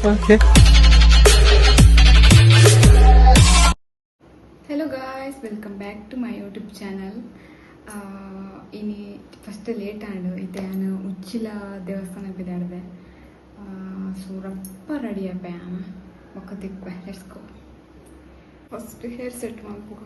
Okay. Hello guys, welcome back to my YouTube channel. ಇನಿ first late ಆಂಡ್ ಇತ್ತೆ ಯಾನ್ ಉಚ್ಚಿಲ ದೇವಸ್ಥಾನ ಪಿದಾಡ್ದೆ. ಸೊ ರಪ್ಪ ರೆಡಿ ಆಪೆ ಯಾನ್ ಬೊಕ್ಕ ತಿಕ್ವೆ. Let's go. First hair set ಮಲ್ಪುಗ.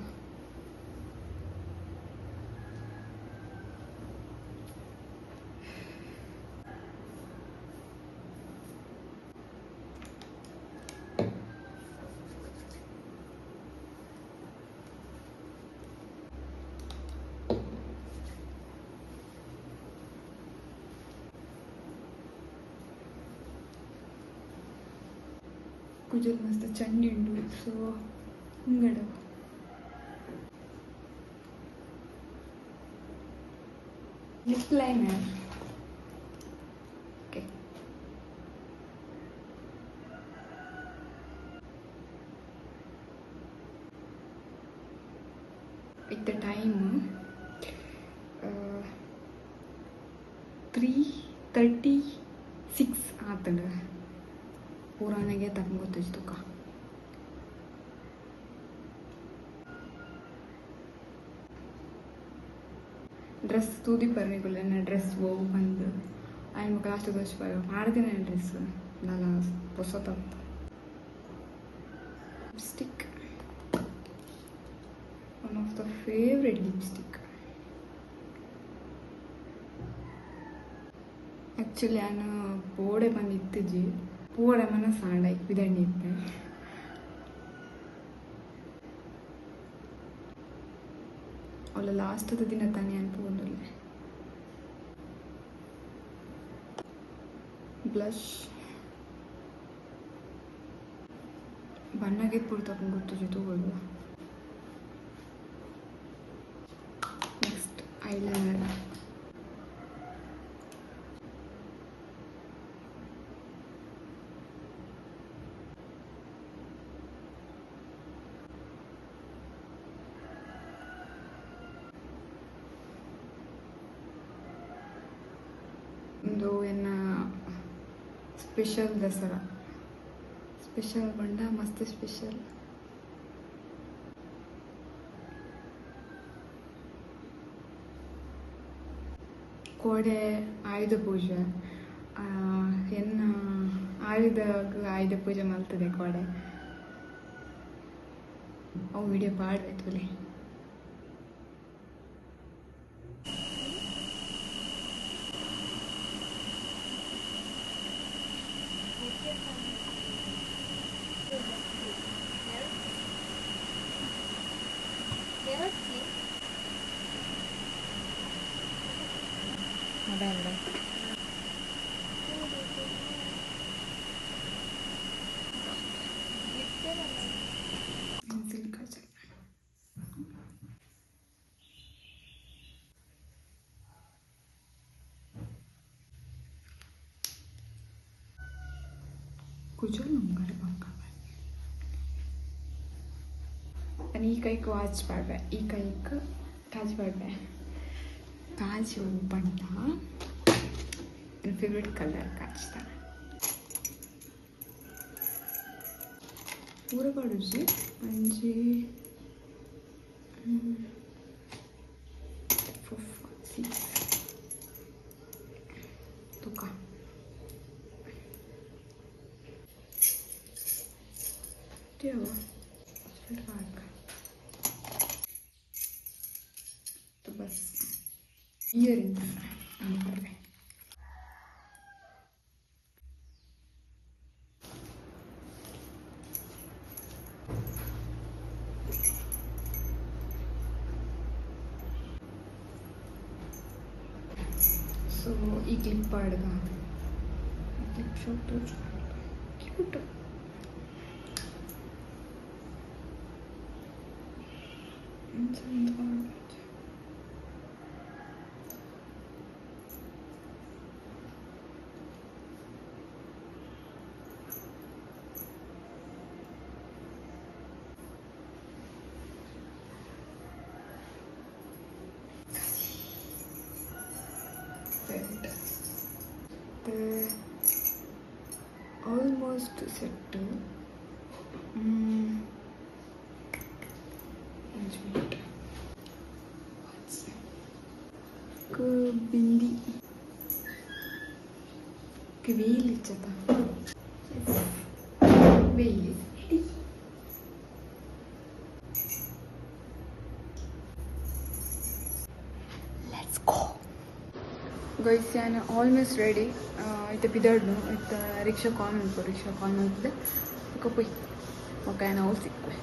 ಕುಜಲ್ ಮಸ್ತ್ ಚಂಡಿ ಉಂಡು, ಸೊ ಉಂಗಡ lip liner. Okay, ಇತ್ತೆ ಟೈಮ್ 3:36 ಆತಂಡ್. ಪೂರಾನೆಗೆ ತಕ್ಕ ಗೊತ್ತಿಜ್ಜಿ ತುಕ. ಡ್ರೆಸ್ ತೂದಿ ಪರ್ನಿಗುಲ್ಲ ಎನ್ನ ಡ್ರೆಸ್ ಒವು ಪಂದ್ ಆಯ್ನ ಬೊಕ ಲಾಸ್ಟ್ ತೋಜಿಪಾವೆ. ಪಾಡ್ದಿನ ಡ್ರೆಸ್ ದಾಲ ಪೊಸತತ್ತ್. Lipstick, one of the favourite lipstick. Actually ಯಾನ್ ಪೋಡೆ ಪಂದ್ ಇತ್ತಿಜಿ, ಪೋಡೆ ಮನಸ್ಸಾಂಡ ಪಿದಡ್ನಿ ಇತ್ತೆ. ಅವ್ಲ ಲಾಸ್ಟ್ ದ ದಿನ ತಾನಿ ಯಾನ್ ಪೋವೊಂದುಲ್ಲೆ. ಬ್ಲಷ್ ಬಣ್ಣಗೆ ಪೂರ ತಪ್ಪು ಗೊತ್ತುಜಿ, ತೂವೊಡು. Next eyeliner. ಉಂದು ಎನ್ನ ಸ್ಪೆಷಲ್ ದಸರಾ ಸ್ಪೆಷಲ್ ಪಂಡ ಮಸ್ತ್ ಸ್ಪೆಷಲ್. ಕೋಡೆ ಆಯುಧ ಪೂಜೆ. ಎನ್ನ ಆಯುಧಗ್ ಆಯುಧ ಪೂಜೆ ಮಲ್ತದೆ ಕೋಡೆ. ಅವು ವಿಡಿಯೋ ಪಾಡ್ವೆ ತೂಲೆ. Pencil kajal. ಕುಜಲ್ ಉಂಗರ ಬಂಗ. ಈ ಕೈಕ್ ವಾಚ್ ಪಾಡ್ವೆ, ಈ ಕೈಕ್ ಕಾಜಿ ಪಾಡ್ವೆ. ಕಾಜಿ ಪಂಡ ನನ್ನ ಫೇವ್ರೆಟ್ ಕಲರ್ ಕಾಜಿದ. ಪೂರ ಪಾಡುಜಿ, ಒಂಜಿ 4 5 6 ತೂಕ. ಬಸ್ ಇಯರಿಂಗ್ಸ್ ಅಂತಾರೆ. ಸೊ ಈ ಕ್ಲಿಪ್ ಪಾಡ್ದ, clip shot cute. Almost set. Bindi veil ಇಚ್ಚತ್ತ veil ready. Let's go guys, ಯಾನ್ ಆಲ್ಮೋಸ್ಟ್ ರೆಡಿ. ಇತ್ತೆ ಪಿದರ್ಡು ಇತ್ತ ರಿಕ್ಷಾ ಕಾಲ್ ಮಲ್ಪು, ರಿಕ್ಷಾ ಕಾಲ್ ಮಲ್ಪುದೆ ಬೊಕ ಪೋಯ್ ಬೊಕ ಯಾನ್ ಅವು ಸಿಕ್ಕುವೆ.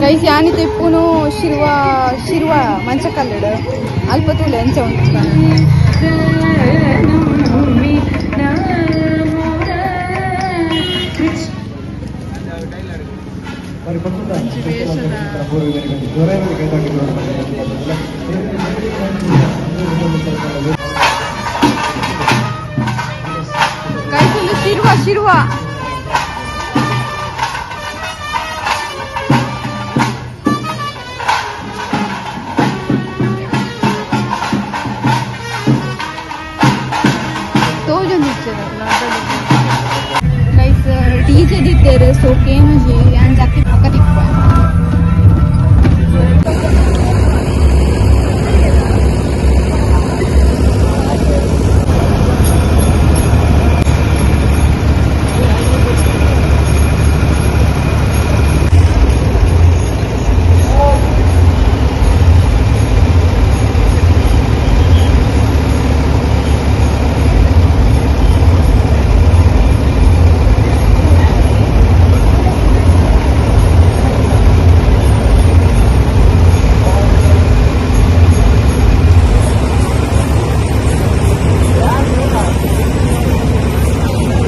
ಗೈಸ್, ಯಾನಿತ್ತೆ ಇಪ್ಪುನು ಶಿರ್ವ ಶಿರ್ವ ಮಂಚಕಲ್ಲುಡು ಅಲ್ಪ ತೂಲೆ ಎಂಚ ಉಂಟು. ಗೈಸ್, ಒಂದು ಶಿರ್ವ ಶಿರ್ವ ತೋಜೊಂದಿಚ್ಚೆರ್. ಗೈಸ್, ಡಿಜೆ ದಿತ್ತೇರು, ಸೊ ಕೇನುಜಿ ಯಾನ್ ಜಾಸ್ತಿ ಪಕ್ಕ ತಿಕ್ಕುವೆ.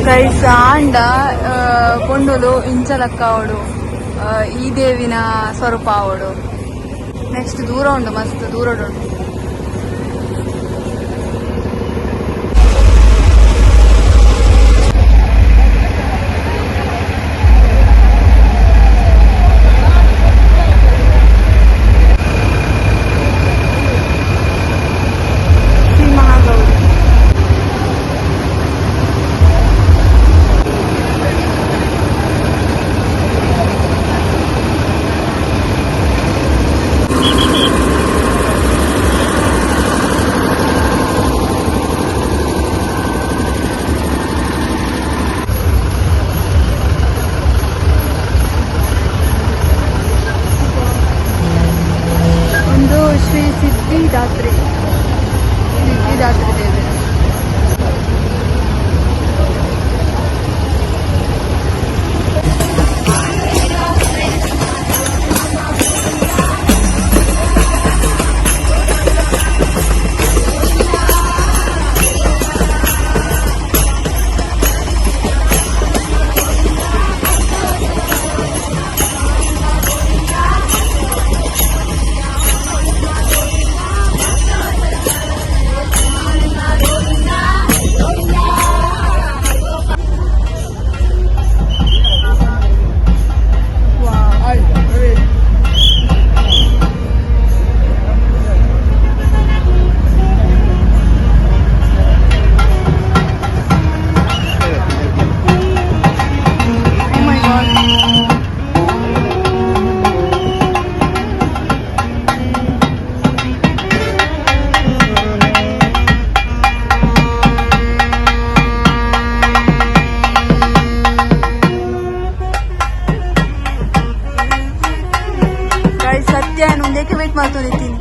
ಗೈಸ್, ಆಂಡ ಪೊಣ್ಣುಲು ಇಂಚ ಲಕ್ಕ ಅವಡು, ಈ ದೇವಿನ ಸ್ವರೂಪ ಅವಡು. ನೆಕ್ಸ್ಟ್ ದೂರ ಉಂಡು, ಮಸ್ತ್ ದೂರ ಉಂಡು. ಶ್ರೀ ಮಹಾಗೌರಿ. ಒಂದು ಶ್ರೀ ಸಿದ್ಧಿದಾತ್ರಿ ಸಿದ್ಧಿದಾತ್ರಿ ದೇವಿ. Oh my God. Guys, ಸತ್ಯ ಒಂದೇಕೆ ವೇಟ್ ಮಾಡ್ಕೊಂಡಿದ್ದೀನಿ.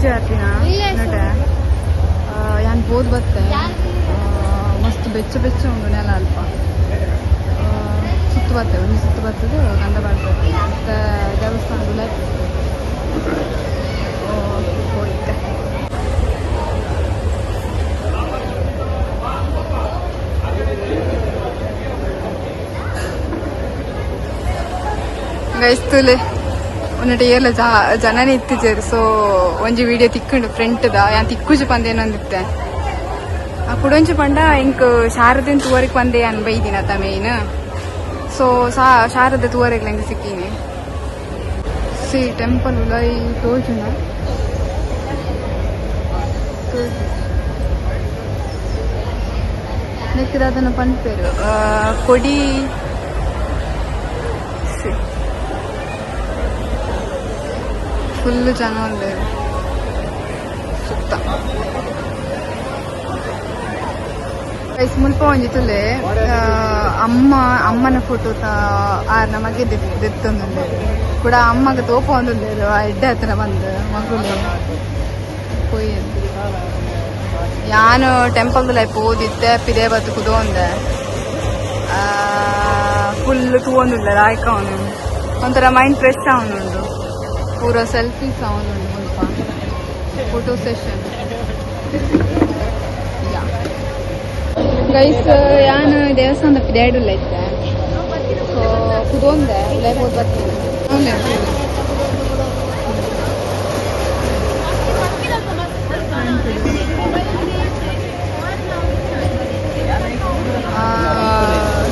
ಪೂಜೆ ಆತಿನ ನಟ ಯಾನ್ ಪೋದು ಬತ್ತೆ ಮಸ್ತ್ ಬೆಚ್ಚ ಬೆಚ್ಚ ಉಂಡು ನೆಲ ಅಲ್ಪ ಸುತ್ತು ಬತ್ತೆ ಒಂಜಿ ಸುತ್ತು ಬತ್ತದು ಗಂಧ ಬಾಡ್ತದೆ ಮತ್ತೆ ದೇವಸ್ಥಾನ ಹೋಯ್ತೆ. ಗೈಸ್ ತುಲೆ ಒಂದಟ ಏರ್ಲ ಜನನೇ ಇತ್ತಿಜೆರ್ ಸೊ ಒಂಜಿ ವಿಡಿಯೋ ತಿಕ್ಕುಂಡು ಫ್ರಂಟ್ದ ಯಾನ್ ತಿಕ್ಕುಜಿ ಪಂದೇನೊಂದಿತ್ತೆ ಆ ಕುಡೊಂಜಿ ಪಂಡ ಇಂಕ್ ಶಾರದೆನ್ ತೂವರೆಗ್ ಪಂದೆ ಯಾನ್ ಬೈದಿನತ ಮೇನ್ ಸೊ ಶಾರದೆ ತೂವರೆಗ್ ಎಂಕ್ ಸಿಕ್ಕಿನಿ. ಸಿ ಟೆಂಪಲ್ ಉಲಾಯಿ ತೋಜುನ ನೆಕ್ಕ್ ದಾದನ ಪನ್ಪೆರ್ ಕೊಡಿ ಫುಲ್ ಜನ ಉಲ್ಲೆರ್ ಸುತ್ತ. ಗೈಸ್ ಮುಲ್ಪ ಒಂಜಿ ತುಲೆ ಅಮ್ಮ ಅಮ್ಮನ ಫೋಟೋ ಆರ್ನ ಮಗೆ ದೆತ್ತೊಂದುಲ್ಲೆರ್ ಕೂಡ ಅಮ್ಮಗ ತೋಪೊಂದುಲ್ಲೆರ್ ಆ ಎಡ್ಡೆ ಹತ್ರ ಬಂದು ಮಗುಲು ಪೋಯಿ. ಯಾನ್ ಟೆಂಪಲ್ ದುಲಾಯಿ ಪೋದಿತ್ತೆ ಪಿದೆ ಬತ್ತ್ ಕುದೋಂದೆ ಫುಲ್ ತೂವೊಂದುಲ್ಲೆರ್ ಲಾಯ್ಕ್ ಆವೊಂದುಂಡು ಒಂಥರ ಮೈಂಡ್ ಫ್ರೆಶ್ ಆವೊಂದುಂಡು ಪೂರ ಸೆಲ್ಫೀಸ್ ಆವೊಂದುಂಡು ಮುಲ್ಪ ಫೋಟೋ ಸೆಷನ್. ಗೈಸ್ ಯಾನ್ ದೇವಸ್ಥಾನದ ಪಿದಾಯ್ಡುಲ್ಲ ಇತ್ತೆ ಸೊ ಕುದೋಂದೆ ಉಲಾಯಿ ಪೋದು ಬತ್ತಿನಿ.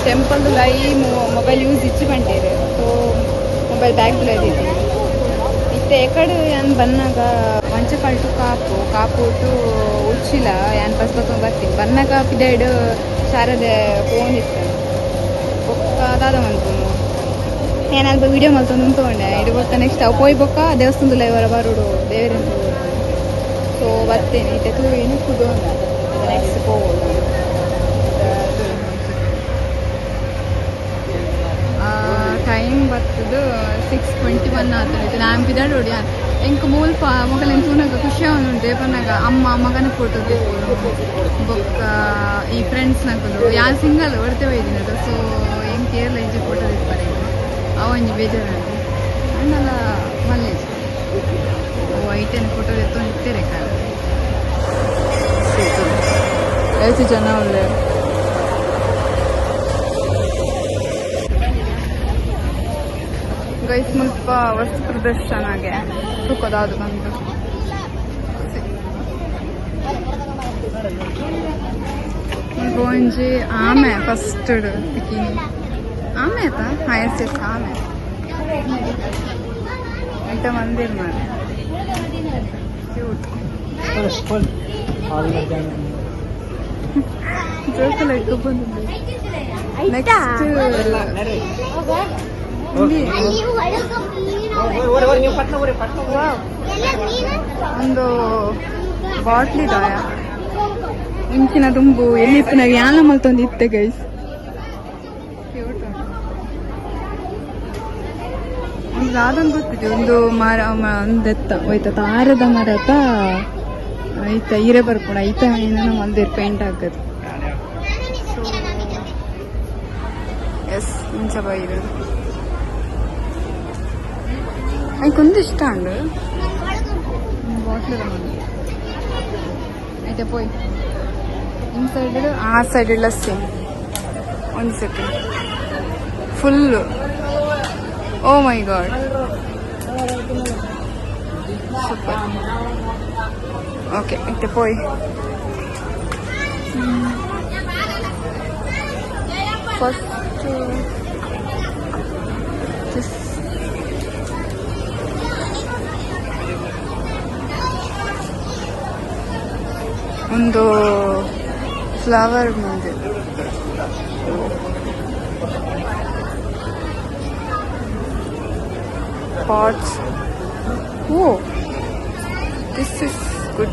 ಟೆಂಪಲ್ ದುಲಾಯಿ ಮೊಬೈಲ್ ಯೂಸ್ ಇಚ್ಚಿ ಪಂಡೇರು ಸೊ ಮೊಬೈಲ್ ಬ್ಯಾಗ್ ದುಲಾಯಿ ದೀತೀನಿ. ಇತ್ತೆ ಎಕಡೆ ಯಾನ್ ಬನ್ನಾಗ ಮಂಚಕಾಲ್ ಟು ಕಾಪು ಕಾಪು ಟು ಉಚ್ಚಿಲ ಯಾನ್ ಬಸ್ ಬತ್ತೊಂದು ಬರ್ತೀನಿ ಬನ್ನಾಗ ಪಿದಾಯ್ಡ್ ಶಾರದೆ ಪೋವೊಂದಿತ್ತೆ ಬೊಕ್ಕ ದಾದ ಮನ್ಪುನು ಯಾನ್ ಅಲ್ಪ ವಿಡಿಯೋ ಮಲ್ತೊಂದು ಉಂತೊಂಡೆ ಇಡು ಬೊಕ್ಕ ನೆಕ್ಸ್ಟ್ ಅವು ಪೋಯಿ ಬೊಕ್ಕ ದೇವಸ್ಥಾನದ ಇವರ ಬರೋಡು ದೇವರಂತ ಸೊ ಬತ್ತೇನೆ ಇತ್ತೆ ತೂಯಿನಿ ಕುದೋಂದ ನೆಕ್ಸ್ಟ್ ಪೋವೊಡು. ಟೈಮ್ ಬತ್ತದು 6:21 ಆತುಂಡು. ನಾನ್ ಪಿದಾಡೋಡು ಯಾನ್ ಎಂಕ್ ಮೂಲ್ಪ ಮೊಗಲೆನ್ ತೂನಗ ಖುಷಿ ಆವೊಂದುಂಡು ದೇಪನ್ನಗ ಅಮ್ಮ ಮಗನ ಫೋಟೋ ದೆಪ್ಪುನು ಬೊಕ್ಕ ಈ ಫ್ರೆಂಡ್ಸ್ ನಕುಲು ಯಾನ್ ಸಿಂಗಲ್ ಒರ್ತೆ ಬೈದಿನದ ಸೊ ಎಂಕ್ ಏರ್ಲ ಇಂಚ ಫೋಟೋ ದೆಪ್ಪರೆ ಅವು ಒಂಜಿ ಬೇಜಾರಾಂಡ್ ಅಂಡಲ ಮಲ್ಲೆಜ್ ಐಟೆನ್ ಫೋಟೋ ದೆತ್ತೊಂದು ಇತ್ತೆರೆ ಕಾಲ ಏತ್ ಜನ ಉಲ್ಲೆರ್. ಗೈಸ್ ಮುಲ್ಪ ವಸ್ತು ಪ್ರದರ್ಶನಗೆ ತೂಕದಾದು ಬಂದು ಮುಲ್ಪ ಒಂಜಿ ಆಮೆ ಫಸ್ಟ್ ತಿಕ್ಕಿನಿ ಆಮೆ ಆತ ಹಾ ಎಸ್ ಎಸ್ ಆಮೆ ಎಂತ ಮಂದಿರ್ ಮಾರೆ ಕ್ಯೂಟ್ ಜೋಕುಲು ಬಂದಿದೆ. ನೆಕ್ಸ್ಟ್ ಒಂದು ಬಾಟ್ಲಿ ದಾಯ ಇಂಚಿನ ದುಂಬು ಎಲ್ಲಿ ಯಾನ ಮಲ್ತೊಂದು ಇತ್ತೆ ಗೈಸ್ ಕ್ಯೂಟ್ ಒಂದು ದಾದೊಂದು ಗೊತ್ತಿದೆ ಒಂದು ಮರ ಒಂದೆತ್ತ ಹೋಯ್ತ ತಾರದ ಮರತ ಐತ ಇರೆ ಬರ್ಪುಣ ಐತ ಏನೇನೋ ಮಂದಿರ್ ಪೇಂಟ್ ಹಾಕದು. ಎಸ್ ಇಂಚ ಬೈರು ಐಕೊಂದು ಇಷ್ಟ ಉಂಡು ಬಾಟ್ಲ್ ಐತೆ ಪೋಯ್ ಇನ್ಸೈಡ್ ಆ ಸೈಡ್ ಎಲ್ಲ ಸೇಮ್ ಒಂದು second full oh my god super okay ಇತ್ತೆ ಪೋಯ್ ಫಸ್ಟ್ this ಒಂದು ಫ್ಲವರ್ ಮುಂದೆ pots. Oh, this is good.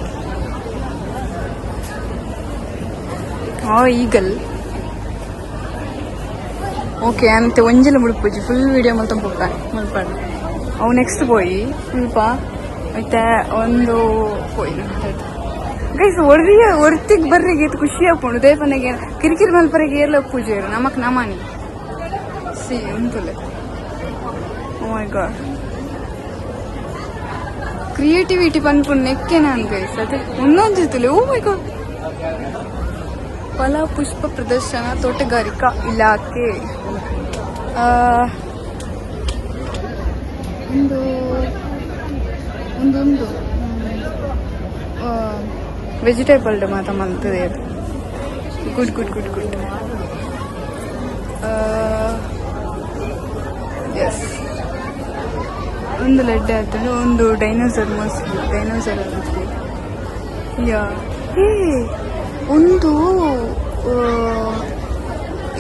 Oh, eagle. Okay ಅಂತೆ ಒಂಜೆಲ ಮುಡುಪುಜಿ ಫುಲ್ ವಿಡಿಯೋ ಮಲ್ತೊಂದು ಪೋಪ ಮುಲ್ಪ ಅವು ನೆಕ್ಸ್ಟ್ ಪೋಯಿ ಮುಲ್ಪ ಮತ್ತೆ ಒಂದು ಗೈಸ್ ಒರ್ರಿಯ ಒರ್ತಿಗ್ ಬರ್ರಿಗೆ ಇದು ಖುಷಿ ಆಪುಂಡು ದೇಪನೆಗೆ ಕಿರಿಕಿರಿ ಮಲ್ಪರೆಗೆ ಏರ್ಲ ಪೂಜೆ ನಮಕ್ ನಮಾನಿ ಸಿ ಉಂತುಲೆ. ಓ ಮೈ ಗಾಡ್, ಕ್ರಿಯೇಟಿವಿಟಿ ಪನ್ಪುಂಡು ನೆಕ್ಕೆ ನಾನು ಗೈಸ್. ಅದೇ ಒಂದೊಂದು. ಓ ಮೈ ಗಾಡ್, ಫಲ ಪುಷ್ಪ ಪ್ರದರ್ಶನ, ತೋಟಗಾರಿಕಾ ಇಲಾಖೆ. ಒಂದು ಒಂದೊಂದು ವೆಜಿಟೇಬಲ್ ಮಾತ ಮಲ್ತದೆ ಅದು. Good good good good. Yes, ಒಂದು ಲಡ್ಡೆ ಆಗ್ತದೆ, ಒಂದು ಡೈನೋಸರ್, ಮೋಸ್ಟ್ಲಿ ಡೈನೋಸರ್ ಆಗುತ್ತೆ. ಯಾ, ಹೇ, ಒಂದು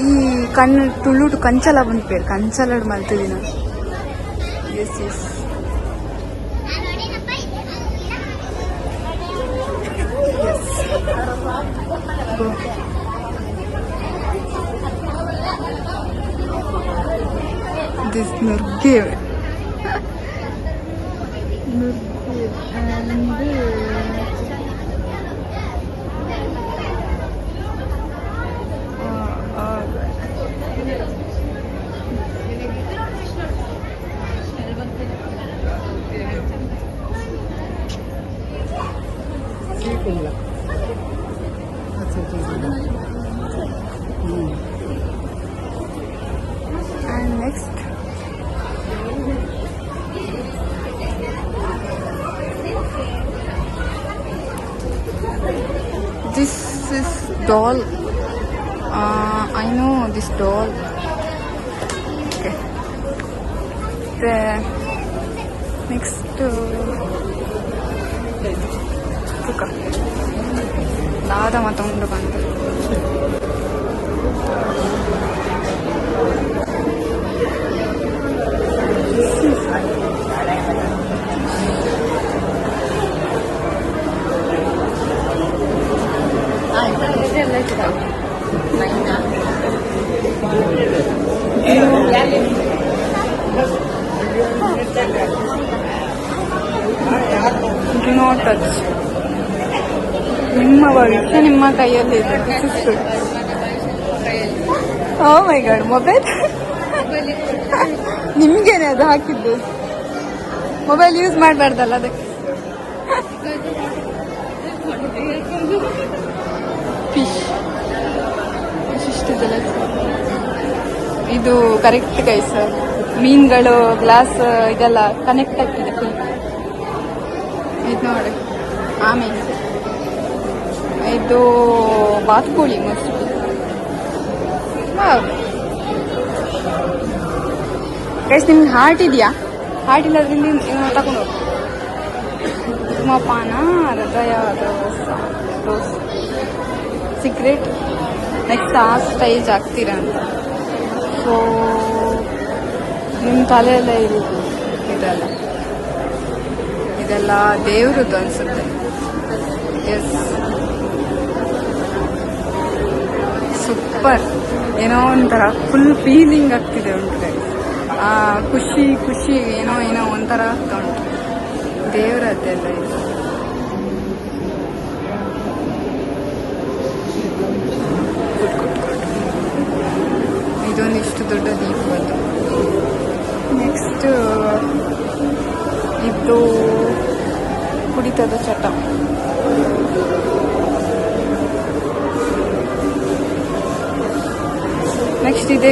ಈ ಕಣ್ಣು ತುಳುಟು ಕಂಚಲ ಬಂದ್ಪೇರು, ಕಂಚಲಡ್ ಮಲ್ತದಿನ. Yes, go. This ನುರ್ಗೆ ನುರ್ಗೆ and and next this is doll. I know this doll. Okay, the next ತುಕ ದಾದ ಮಾತ ಉಂಡು ಬಂತು. Do not touch. ನಿಮ್ಮ ಭವಿಷ್ಯ ನಿಮ್ಮ ಕೈಯಲ್ಲಿದೆ. Oh my God, mobile ನಿಮ್ಗೇನೆ ಅದು ಹಾಕಿದ್ದು. ಮೊಬೈಲ್ ಯೂಸ್ ಮಾಡಬಾರ್ದಲ್ಲ ಅದಕ್ಕೆ. ಫಿಶ್ ವಿಶಿಷ್ಟ ಜಲ. ಇದು ಕರೆಕ್ಟ್ ಗೈಸ್. ಮೀನುಗಳು, ಗ್ಲಾಸ್ ಇದೆಲ್ಲ ಕನೆಕ್ಟ್ ಆಗ್ತಿದೆ ಫುಲ್. ಇದು ನೋಡಿ, ಆಮೆ. ಇದು ಬಾತುಕೋಳಿ ಮೋಸ್ಟ್ಲಿ. ಗೈಸ್, ನಿಮ್ಗೆ ಹಾರ್ಟ್ ಇದೆಯಾ? ಹಾರ್ಟ್ ಇಲ್ಲದ್ರಿಂದ ತಗೊಂಡು ಹೋಗಿ. ಧೂಮಪಾನ ಹೃದಯ ದೋಸ್ ಸಿಗರೇಟ್ ನೆಕ್ಸ್ಟ್ ಆ ಸ್ಟೇಜ್ ಆಗ್ತೀರಾ ಅಂತ. ಸೊ ನಿಮ್ಮ ತಲೆಯಲ್ಲೇ ಇರುವುದು ಇದೆಲ್ಲ. ಇದೆಲ್ಲ ದೇವ್ರದ್ದು ಅನ್ಸುತ್ತೆ. Yes, super. ಏನೋ ಒಂಥರ ಫುಲ್ ಫೀಲಿಂಗ್ ಆಗ್ತಿದೆ ಉಂಟು guys. ಆ ಖುಷಿ ಖುಷಿ ಏನೋ ಏನೋ ಒಂಥರ ಆಗ್ತಾ ಉಂಟು. ದೇವರದ್ದೆಲ್ಲ ಇದು. Good good good. ಇದೊಂದು ಇಷ್ಟು ದೊಡ್ಡ ದೀಪದ್ದು. ನೆಕ್ಸ್ಟ್ ಇದು ಕುಡಿತದ ಚಟ. ನೆಕ್ಸ್ಟ್ ಇದೆ.